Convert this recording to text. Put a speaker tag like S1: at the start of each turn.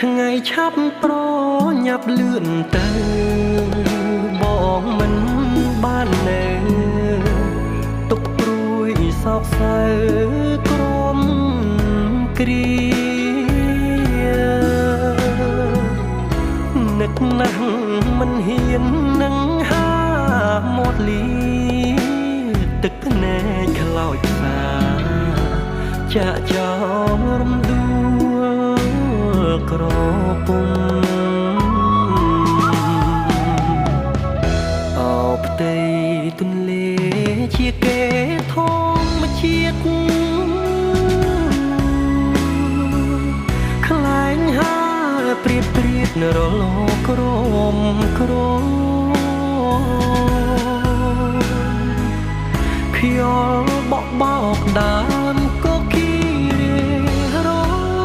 S1: ថ្ងៃឆាប់ប្រញាប់លឿនទៅបងមិនបាននៅទុកព្រួយសោកសៅក្រមគ្រានឹកណាស់មិនហ៊ាននឹងហាមាត់លីទឹកភ្នែកខ្លោចផ្សាចាក់ចោលរំដួលក្រពុំអោផ្ទៃទន្លេជាគេធម្មជាតិខ្លែងហើព្រៀបព្រៀបរលកក្រមក្រមខ្យល់បក់បោកដើ